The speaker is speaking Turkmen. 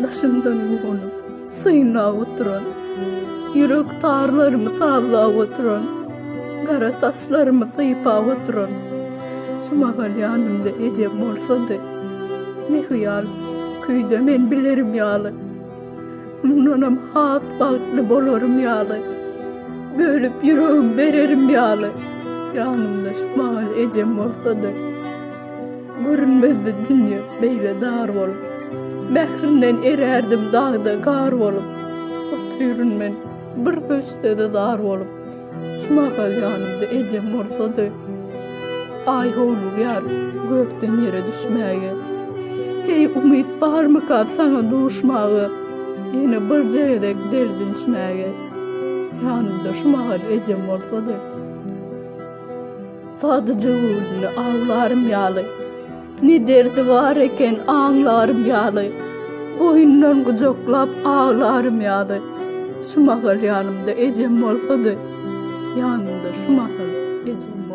Daşymdan guwanyp, synlap oturan, Ýürek tarlarymy sazlap oturan, Gara saçlarymy sypap oturan, Şu mahal ýanymda ejem bolsady, Ne hyýal, küýde men bilerim ýaly, Mundanam has bagtly bolarym ýaly, Bölüp ýüregim bererim ýaly, Ýanymda şu mahal ejem bolsady. Görünmezdi dünýe beýle dar bolup, Mährinden erärdim dagda gar bolup, Otyryn men bir hoş söze zar bolup, Şu mahal ýanymda ejem bolsady. Aý howlugýar gökden ýere düşmäge, Heý umyt barmyka saňa duşmaga, Ýene birje gezek derdinişmäge, Ýanymda şu mahal ejem bolsady. Sadaja göwnüni awlarym ýaly, Ne derdi bar eken aňlarym ýaly, Boýundan gujaklap aglarym ýaly, Şu mahal ýanymda ejem bolsady, Ýanymda şu mahal ejem.